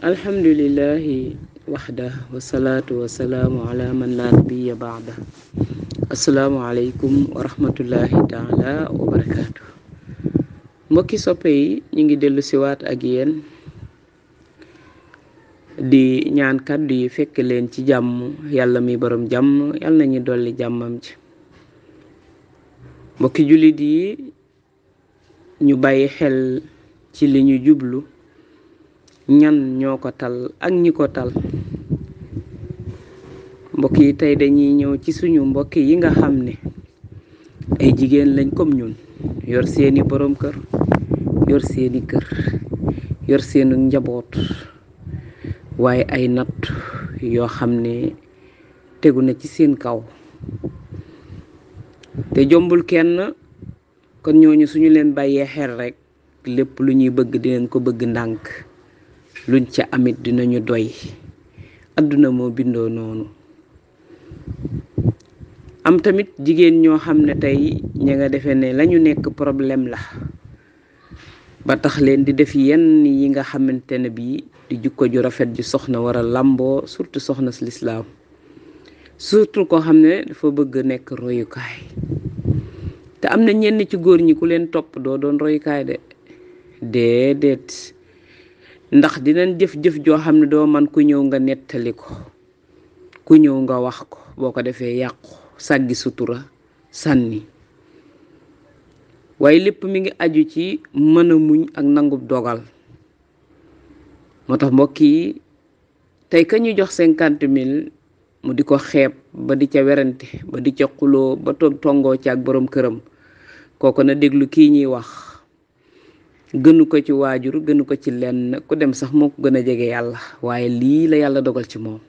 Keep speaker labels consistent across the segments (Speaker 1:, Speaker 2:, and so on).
Speaker 1: alhamdulillahi waxda wasalaatu wasalaamu ala man la nabiya baada. asalaamu aleykum wa rahmatullahi taala wa barakaatu. mbokki soppe yi ñu ngi dellu siwaat ak yéen di ñaan kàddu yi fekk leen ci jàmm. yàlla mi borom jàmm yàlla nañu dolli jàmmam ji. mbokki jullit yi ñu bàyyi xel ci li ñu jublu, ñan ñoo ko tal ak ñi ko tal. mbokk yi tey dañuy ñëw ci suñu mbokk yi nga xam ne ay jigéen lañ comme ñun, yor seeni borom kër, yor seeni kër, yor seenu njaboot, waaye ay natt yoo xam ne tegu na ci seen kaw te jombul kenn. kon ñooñu suñu leen bàyyee xel rek lépp lu ñuy bëgg dinañ ko bëgg ndànk, luñ ca amit dinañu doy. àdduna moo bindoo noonu. am tamit jigéen ñoo xam ne tey ña nga defee ne lañu nekk problème la ba tax leen di def yenn yi nga xamante ne bii di jukko ju rafet ju soxna war a làmboo, surtout soxna si lislaam, surtout koo xam ne dafa bëgg nekk royukaay. te am na ñenn ci góor ñi ku leen topp doo doon royukaay de déedéet, ndax dinañ jëf-jëf joo xam ne doo man ku ñëw nga nettali ko, ku ñëw nga wax ko, boo ko defee yàqu, sàggi sutura, sànni. waaye lépp mi ngi aju ci mën a muñ ak nangub dogal. moo tax mbokk yi tey ka ñu jox 50 000 mu di ko xeeb ba di ca werante, ba di ca xuloo, ba tongoo ci ak borom këram, kooku na déglu kii ñuy wax. gënu ko ci waajur, gënu ko ci lenn, ku dem sax moo ko gën a jege yàlla, waaye lii la yàlla dogal ci moom.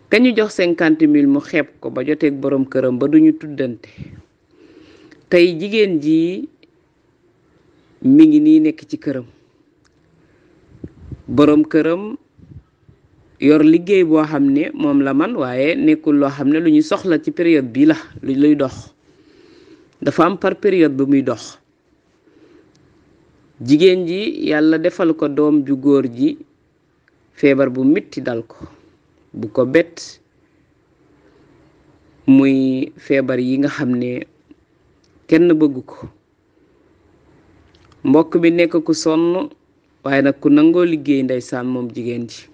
Speaker 1: ka ñu jox 50 000 mu xeeb ko ba joteeg borom këram ba duñu tuddante. tey jigéen ji mi ngi nii nekk ci këram, borom këram yor liggéey boo xam ne moom la man, waaye nekkul loo xam ne lu ñuy soxla ci période bii la, luy dox. dafa am par période bu muy dox. jigéen ji yàlla defal ko doom ju góor ji feebar bu metti dal ko, bu ko bett, muy feebar yi nga xam ne kenn bëggu ko. mbokk bi nekk ku sonn, waaye nag ku nangoo liggéey ndeysaan. moom jigéen ji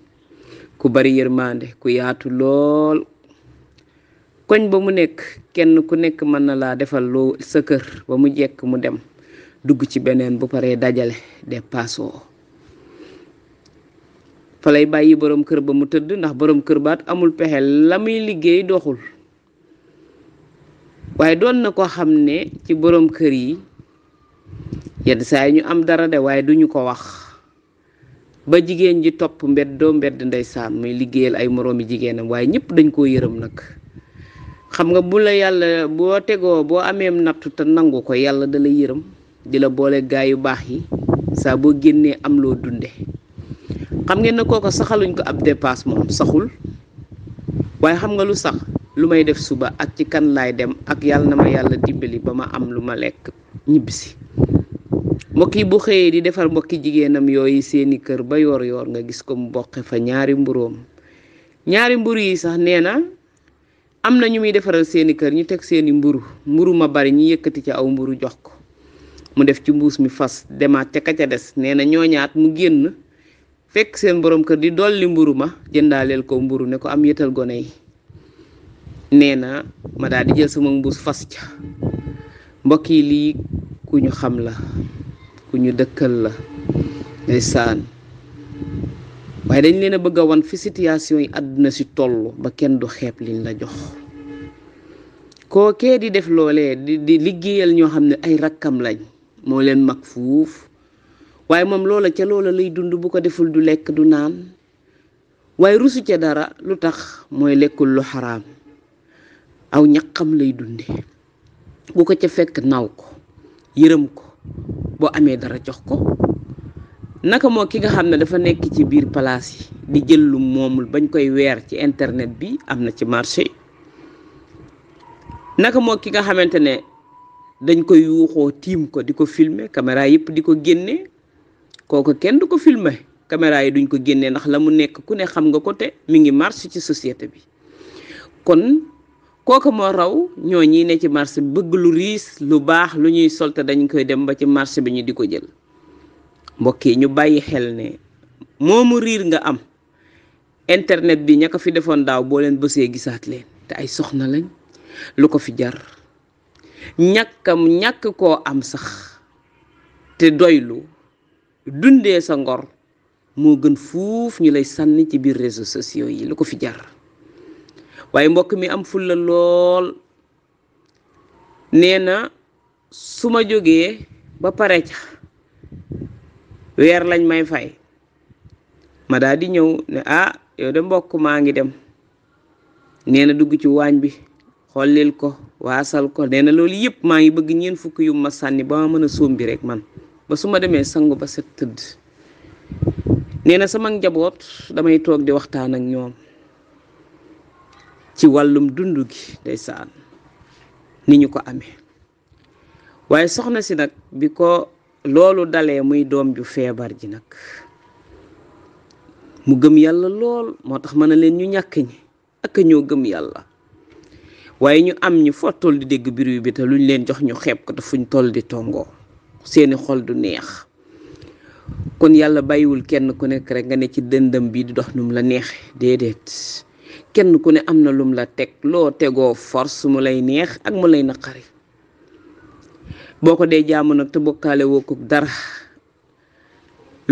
Speaker 1: ku bari yërmande, ku yaatu lool. koñ ba mu nekk kenn ku nekk mën na laa defal loo sa kër ba mu jekk mu dem dugg ci beneen, bu paree dajale dépassoo. fa lay bàyyi borom kër ba mu tëdd, ndax borom kër baat amul pexe, la muy liggéey doxul. waaye doon na ko xam ne ci borom kër yi yenn saa yi ñu am dara de, waaye duñu ko wax. ba jigéen ji topp mbeddoo mbedd ndeysaan, muy liggéeyal ay moroomi jigéenam, waaye ñëpp dañ koo yërëm nag. xam nga bu la yàlla boo tegoo, boo ameem nattu te nangu ko, yàlla da la yërëm, di la boole gaa yu baax yi, saa boo génnee am loo dunde. xam ngeen ne kooko saxaluñ ko ab dépasse, moom saxul. waaye xam nga lu sax, lu may def suba ak ci kan laay dem, ak yàlla na ma yàlla dimbali ba ma am lu ma lekk ñibbisi. mbokk yi bu xëyee di defar mbokki jigéenam yooyu seeni kër ba yoor yoor nga gis ko mu boqe fa ñaari mburoom. ñaari mburu yi sax nee na am na ñu muy defaral seeni kër, ñu teg seeni mburu ma bari, ñu yëkkati ca aw mburu jox ko mu def ci mbuus mi fas demaat ca ka ca des. nee na ñooñaat mu génn fekk seen borom kër di dolli mburu ma, jëndaaleel ko mburu ne ko am yëtal gone yi. nee na ma daal di jël sama mbuus fas ca. mbokk yi lii ku ñu xam la, ku ñu dëkkal la ndeysaan. waaye dañ leen a bëgg a wan fi situation yi àdduna si toll ba kenn du xeeb liñ la jox. kookee di def loolee di liggéeyal ñoo xam ne ay rakkam lañ, moo leen mag fuuf, waaye moom loola ca loola lay dund. bu ko deful du lekk du naan, waaye rusu ca dara. lu tax? mooy lekkul lu xaraam, aw ñaqam lay dunde. bu ko ca fekk naw ko, yërëm ko, boo amee dara jox ko. naka moo ki nga xam ne dafa nekk ci biir palaas yi di jël lu moomul bañ koy weer ci internet bi, am na ci marché. naka moo ki nga xamante ne dañ koy yuuxoo tiim ko di ko filmer, caméra yëpp di ko génne, kooku kenn du ko filmer, caméra yi duñ ko génnee ndax la mu nekk ku ne xam nga ko te mi ngi marché ci société bi. kon kooku moo raw ñoo ñi ne ci marché bi bëgg lu riis lu baax lu ñuy sol te dañ koy dem ba ci marché bi ñu di ko jël. mbokk yi ñu bàyyi xel ne moomu riir nga am internet bi ña ko fi defoon daaw boo leen bësee gisaat leen te ay soxna lañ lu ko fi jar ñàkk koo am sax te doylu dundee sa ngor moo gën fuuf ñu lay sànni ci biir réseaux sociaux yi lu ko fi jar. waaye mbokk mi am fulla lool nee na su ma jógee ba pare ca weer lañ may fay ma daal di ñëw ne yow de mbokk maa ngi dem nee na dugg ci waañ bi xollil ko waasal ko nee na loolu yëpp maa ngi bëgg ñeen fukk yu ma sànni ba ma mën a sombi rek man ba su ma demee sangu ba set tëdd. nee na sama njaboot damay toog di waxtaan ak ñoom ci wàllum dund gi ndeysaan ni ñu ko amee. waaye soxna si nag bi ko loolu dalee muy doom ju feebar ji nag mu gëm yàlla lool moo tax mën na leen ñu ñàkk ñi ak ñoo gëm yàlla. waaye ñu am ñu foo toll di dégg biir bi te luñ leen jox ñu xeeb ko te fuñ toll di tongoo seeni xol du neex. kon yàlla bàyyiwul kenn ku nekk rek nga ne ci dëndëm bi di dox num la neexe déedéet kenn ku ne am na lum la teg loo tegoo force mu lay neex ak mu lay naqari. boo ko dee jaamu nag te bokkaale woo ko dara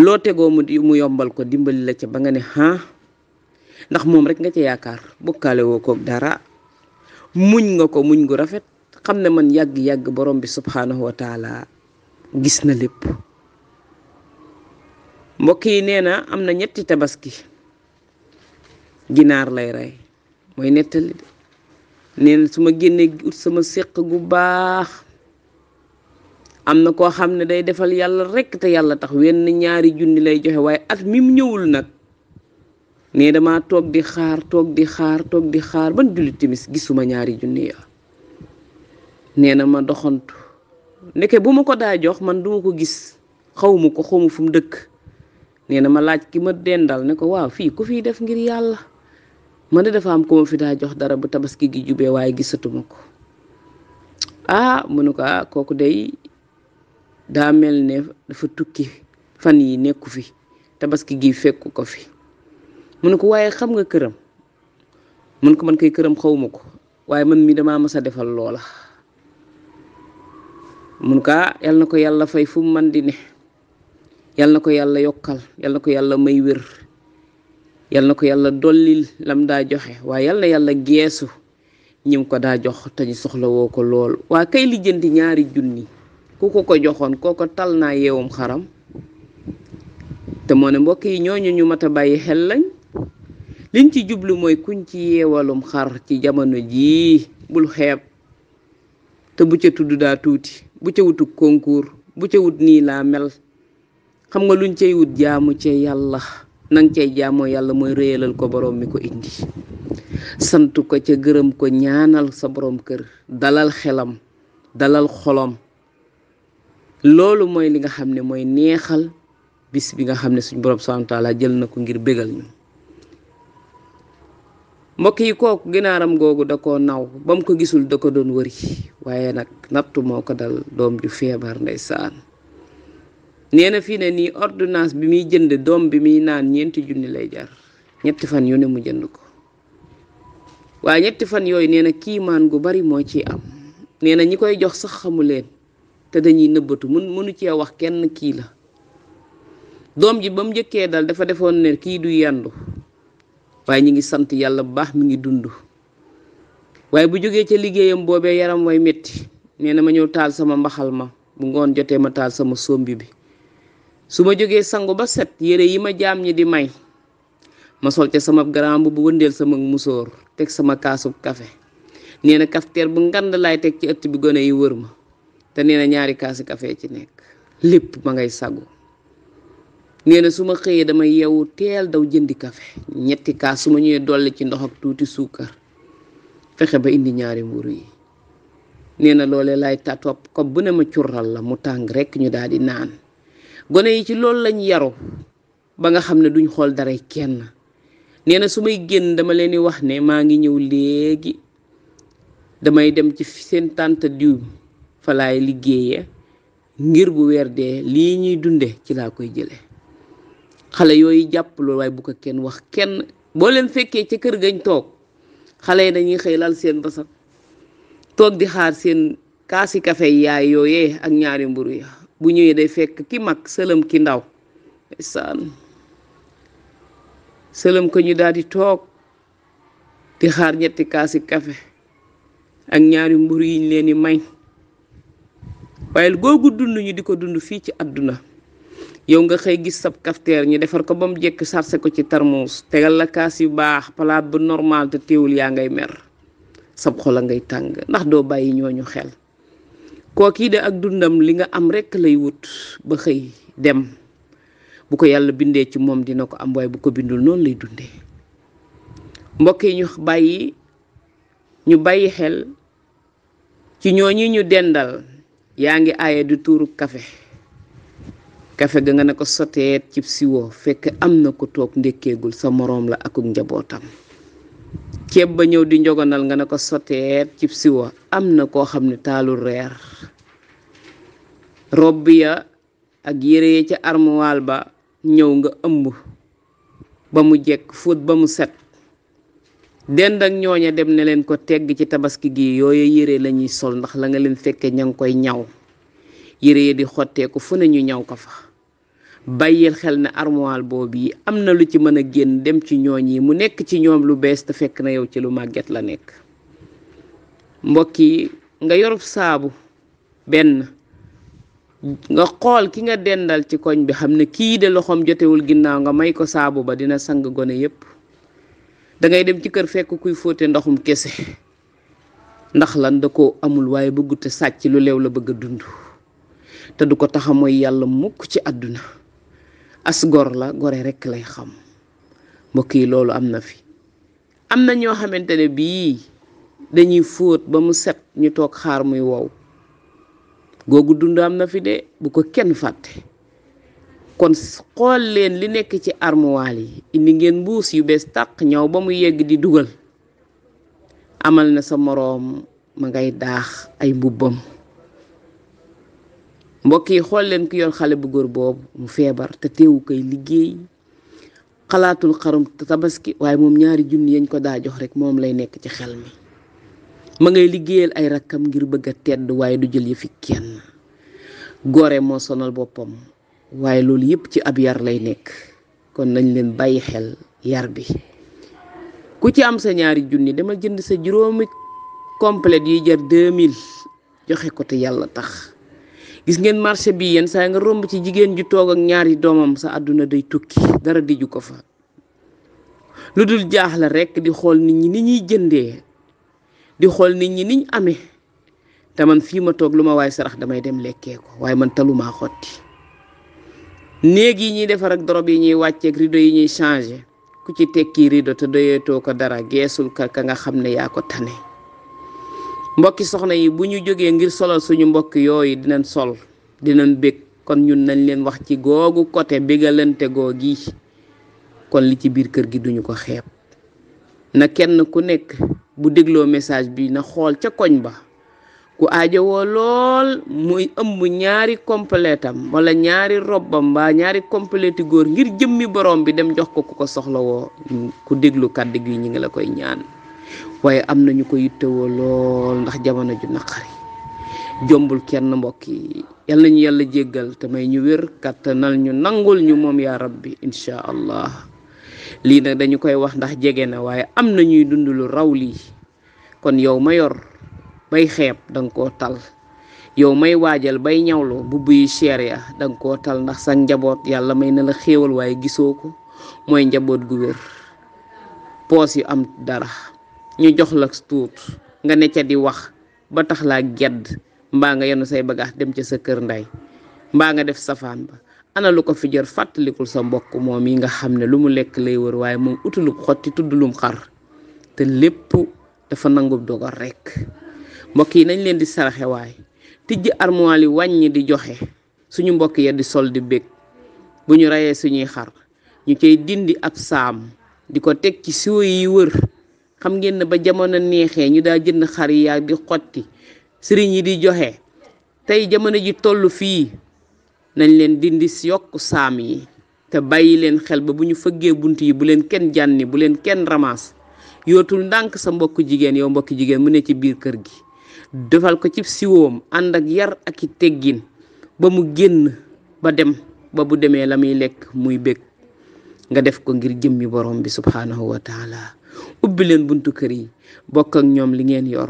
Speaker 1: loo tegoo mu yombal ko dimbali la ca ba nga ne ndax moom rek nga ca yaakaar bokkaale woo ko dara muñ nga ko muñ gu rafet xam ne man yàgg-yàgg borom bi subhanahu wa taala gis na lépp. mbokk yi nee na am na ñetti tabaski ginaar lay rey mooy nettali de nee na su ma génnee ut sama séq gu baax am na koo xam ne day defal yàlla rekk te yàlla tax wenn 2 junni lay joxe waaye at mi mu ñëwul nag nee dama toog di xaar ban julli timis gisuma 2 junni ya. nee na ma doxantu ndeke bu ma ko daa jox man duma ko gis xawma fu mu dëkk. nee na ma laaj ki ma dendal ne ko waaw fii ku fiy def ngir yàlla man de dafa am ko ma fi daa jox dara bu tabaski gi jubee waaye gisatuma ko. mu ne ko kooku day daa mel ne dafa tukki fan yi nekku fi tabaski gi fekku ko fi. mu ne ko waaye xam nga këram mun ko man koy këram xawma ko waaye man mi damaa mës a defal loola. mun ko yal na ko yàlla fay fu mu man di ne yal na ko yàlla yokkal yal na ko yàlla may wér yal na ko yàlla dollil lam daa joxe waaye yal na yàlla geesu ñim ko daa jox te ñu soxla woo ko lool. waa kay lijjanti 2 junni ku ko joxoon kooko tal naa yeewum xaram. te moo ne mbokk yi ñooñu ñu mat a bàyyi xel lañ liñ ci jublu mooy kuñ ci yeewalum xar ci jamono jii bul xeeb te bu ca tudd daa tuuti bu ca wutu concours bu ca wut nii laa mel. xam nga luñ cay wut jaamu ca yàlla nang cay jaamoo yàlla mooy réyalal ko borom mi ko indi sant ko ca gërëm ko ñaanal sa borom kër dalal xelam dalal xolom. loolu mooy li nga xam ne mooy neexal bis bi nga xam ne suñ borom subhanahu wa taala jël na ko ngir bégal ñu. mbokk yi kooku ginaaram googu da koo naw ba mu ko gisul da ko doon wëri waaye nag nattu moo ko dal doom ju feebar ndeysaan. nee na fii ne nii ordonnance bi muy jënd doom bi muy naan 4 junni lay jar 3 fan yu ne mu jënd ko. waaye 3 fan yooyu nee na kiimaan gu bari moo ciy am. nee na ñi koy jox sax xamu leen te dañuy nëbbatu mënu cee wax kenn kii la. doom ji ba mu njëkkee dal dafa defoon ne kii du yendu waaye ñi ngi sant yàlla bu baax mi ngi dund. waaye bu jógee ca liggéeyam boobee yaram way metti nee na ma ñëw taal sama mbaxal ma bu ngoon jotee ma taal sama sombi bi su ma jógee sangu ba set yére yi ma jaam ñi di may ma sol ca sama garamb bu wëndeel sama musóor teg sama kaasub kafe. nee na cafetière bu ngand laay teg ci ëtt bi gone yi wër ma te nee na 2 kaasi kafe ci nekk lépp ma ngay sagu. nee na su ma xëyee dama yeewu teel daw jëndi kafe 3 kaas su ma ñëwee dolli ci ndox ak tuuti suukar fexe ba indi 2 mburu yi. nee na loolee laay topp ko bu ne ma curral la mu tàng rekk ñu daal di naan. gone yi ci loolu lañ yaru ba nga xam ne duñ xool daray kenn. nee na su may génn dama leen di wax ne maa ngi ñëw léegi, damay dem ci seen tante diw fa laay liggéeye ngir bu weer dee lii ñuy dunde ci laa koy jële. xale yooyu jàpp loolu, waaye bu ko kenn wax kenn. boo leen fekkee ca kër gañ toog, xale yi dañuy xëy lal seen basam toog di xaar seen kaasi kafe yaay yooyee ak ñaari mburu ya. bu ñëwee day fekk ki mag sëlëm ki ndaw, sëlëm ko ñu daal di toog di xaar ñetti kaasi kafe ak ñaari mburu yiñ leen di may. waaye googu dund ñu di ko dund fii ci àdduna, yow nga xëy gis sab kafteer ñu defar ko ba mu jekk sarse ko ci tarmuus, tegal la kaas yu baax, palaat bu normal, te teewul yaa ngay mer, sab xol a ngay tàng ndax doo bàyyi ñooñu xel. kookii de ak dundam li nga am rekk lay wut ba xëy dem. bu ko yàlla bindee ci moom dina ko am, waaye bu ko bindul noonu lay dundee. mbokk yi ñu bàyyi xel ci ñooñi ñu dendal. yaa ngi aaye di tuuru kafe ga nga ne ko soteet cib siwo, fekk am na ko toog ndekkeegul, sa moroom la akuk njabootam. ceeb ba ñëw di njogonal nga ne ko soteet cib siwo, am na koo xam ne taalul reer. robb ya ak yére ya ca armuwaal ba ñëw nga ëmb ba mu jekk, fóot ba mu set, dend ak ñooña dem ne leen ko tegg ci tabaski gi. yooye yére lañuy sol ndax la nga leen fekke ña ngi koy ñaw, yére yi di xotteeku fu ne ñu ñaw ko fa. bàyyil xel ne armoire boobu yi am na lu ci mën a génn dem ci ñooñ yi, mu nekk ci ñoom lu bees te fekk na yow ci lu màgget la nekk. mbokk yi, nga yorub saabu benn, nga xool ki nga dendal ci koñ bi xam ne kii de loxoom jotewul ginnaaw, nga may ko saabu ba dina sang gone yépp. dangay dem ci kër fekk kuy fóote ndoxum kese, ndax lan da ko amul, waaye bëggut a sàcc lu leew la bëgg a dund, te du ko taxa mooy yàlla mukk ci àdduna. as gor la, gore rekk lay xam. mbokk yi, loolu am na fi. am na ñoo xamante ne bii dañuy fóot ba mu set ñu toog xaar muy wow. googu dund am na fi de, bu ko kenn fàtte. kon xool leen li nekk ci armoire yi, indi ngeen mbuus yu bees tàq ñaw ba mu yegg di dugal. amal na sa moroom ma ngay daax ay mbubbam. mbokk yi, xool leen ki yor xale bu góor boobu mu feebar te teewu koy liggéey, xalaatul xarum tabaski, waaye moom 2 junni yañ ko daa jox rek moom lay nekk ci xel mi. ma ngay liggéeyal ay rakkam ngir bëgg a tedd, waaye du jël yëfi kenn. gore moo sonal boppam, waaye loolu yëpp ci ab yar lay nekk. kon nañ leen bàyyi xel yar bi. ku ci am sa 2 junni demal jënd sa juróomi complète yi jar 2000 joxe ko te yàlla tax. gis ngeen marché bi yenn saa nga romb ci jigéen ju toog ak 2 doomam, sa àdduna day tukki, dara diju ko fa. lu dul jaaxle rekk di xool nit ñi ni ñuy jëndee, di xool nit ñi niñ amee. te man fii ma toog lu ma waay sarax damay dem lekkee ko, waaye man talumaa xotti. néeg yi ñuy defar ak dorob yi ñuy wàcceek rideau yi ñuy changé, ku ci tekki rideau te doyeetoo ko dara, geesul ka nga xam ne yaa ko tane. mbokki soxna yi, bu ñu jógee ngir solal suñu mbokk yooyu dinañ sol, dinañ bég. kon ñun nañ leen wax ci googu côté bégalante googi. kon li ci biir kër gi duñu ko xeeb. na kenn ku nekk bu dégloo message bi na xool ca koñ ba ku aajowoo lool muy ëmb 2 complétam wala 2 robbam mbaa 2 compléti góor ngir jëmmi borom bi dem jox ko ku ko soxlawoo. ku déglu kàddu gi ñi ngi la koy ñaan. waaye am nañu ko yittewoo lool ndax jamono ju naqari. jombul kenn mbokk yi, yal nañu yàlla jéggal te may ñu wér, kattanal ñu, nangul ñu moom yaa rabbi insha allah. lii nag dañu koy wax ndax jege na, waaye am na ñuy dund lu raw lii. kon yow ma yor bay xeeb danga koo tal, yow may waajal bay ñawlu bubb yi cher ya danga koo tal, ndax sa njaboot yàlla may na la xéewal waaye gisoo ko. mooy njaboot gu wér, poos yu am dara, ñu jox la tuut nga ne ca di wax ba tax laa gedd, mbaa nga yenu say bagaas dem ca sa kër ndey, mbaa nga def safaan ba. ana lu ko fi jar? fàttalikul sa mbokk moom yi nga xam ne lu mu lekk lay wër, waaye moom utulub xotti tuddulum xar, te lépp dafa nangub dogal rekk. mbokk yi nañ leen di saraxe waay, tijj armoire yi wàññi di joxe, suñu mbokk ya di sol di bég. bu ñu reyee suñuy xar ñu cay dindi ab saam di ko teg ci siwo yi wër. xam ngeen ne ba jamono neexee ñu daa jënd xar yi di xotti sëriñ yi di joxe. tey jamono ji toll fii nañ leen dindi yokk saam yi te bàyyi leen xel ba bu ñu fëggee bunt yi bu leen kenn jànni bu leen kenn ramaas yootul ndànk sa mbokku jigéen yow mbokku jigéen mu ne ci biir kër gi defal ko ci siwoom ànd ak yar ak i teggin ba mu génn ba dem ba bu demee la muy lekk muy bég nga def ko ngir jëmmi borom bi subhanahu wa taala. ubbi leen buntu kër yi bokk ak ñoom li ngeen yor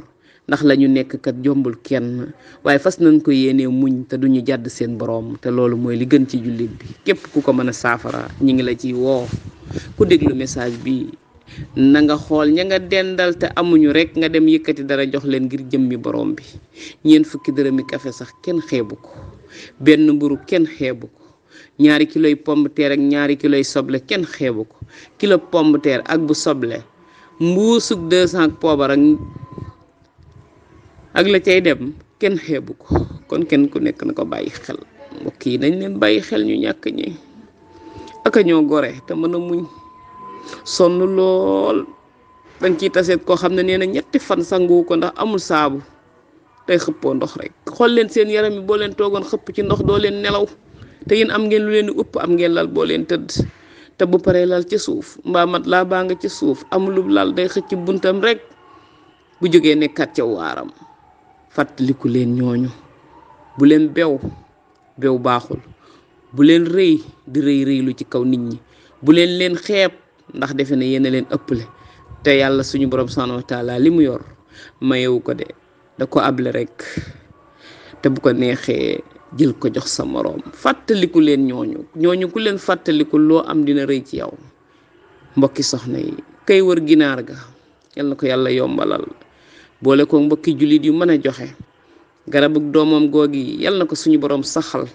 Speaker 1: ndax la ñu nekk kat jombul kenn waaye fas nañ ko yéenee muñ te duñu jàdd seen borom te loolu mooy li gën ci jullit bi. képp ku ko mën a saafara ñi ngi la ci woo ku déglu message bi na nga xool ña nga dendal te amuñu rek nga dem yëkkati dara jox leen ngir jëmmi borom bi. 4 fukki dërëmi kafe sax kenn xeebu ko, benn mburu kenn xeebu ko, 2 kiloy pomme de terre ak 2 kiloy soble kenn xeebu ko. kilo pomme de terre ak bu soble mbuusug 200 poobar ak la cay dem kenn xeebu ko. kon kenn ku nekk na ko bàyyi xel. mbokk yi nañ leen bàyyi xel ñu ñàkk ñi aka ñoo gore te mën a muñ sonn lool. dañ ciy taseet koo xam ne nee na 3 fan sangu ko ndax amul saabu tey xëppoo ndox rek. xool leen seen yaram yi boo leen toogoon xëpp ci ndox doo leen nelaw te yéen am ngeen lu leen di upp am ngeen lal boo leen tëdd te bu paree lal ci suuf mbaa mat laa baa nga ci suuf amulub lal day xëcc buntam rek bu jógee nekkat ca waaram. fàttaliku leen ñooñu bu leen bew baaxul, bu leen rëy di rëy lu ci kaw nit ñi, bu leen xeeb ndax defe ne yéen a leen ëpple te yàlla suñu borom subhanahu wa taala li mu yor mayewu ko de da ko able rek te bu ko neexee jël ko jox sa moroom. fàttaliku leen ñooñu ku leen fàttaliku loo am dina rëy ci yow. mbokki soxna yi kay wër ginaar ga yal na ko yàlla yombalal boole ko mbokki jullit yu mën a joxe garabug doomam googi yal na ko suñu borom saxal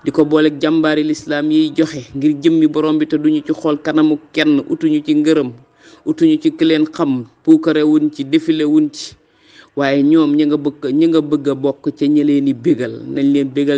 Speaker 1: di ko booleeg jàmbaari lislaam yiy joxe ngir jëmmi borom bi te duñu ci xool kanamu kenn utuñu ci ngërëm utuñu ci ki leen xam puukare wuñ ci défilé wuñ ci waaye ñoom ñi nga bëgg a bokk ca ñi leen di bégal nañ leen bégal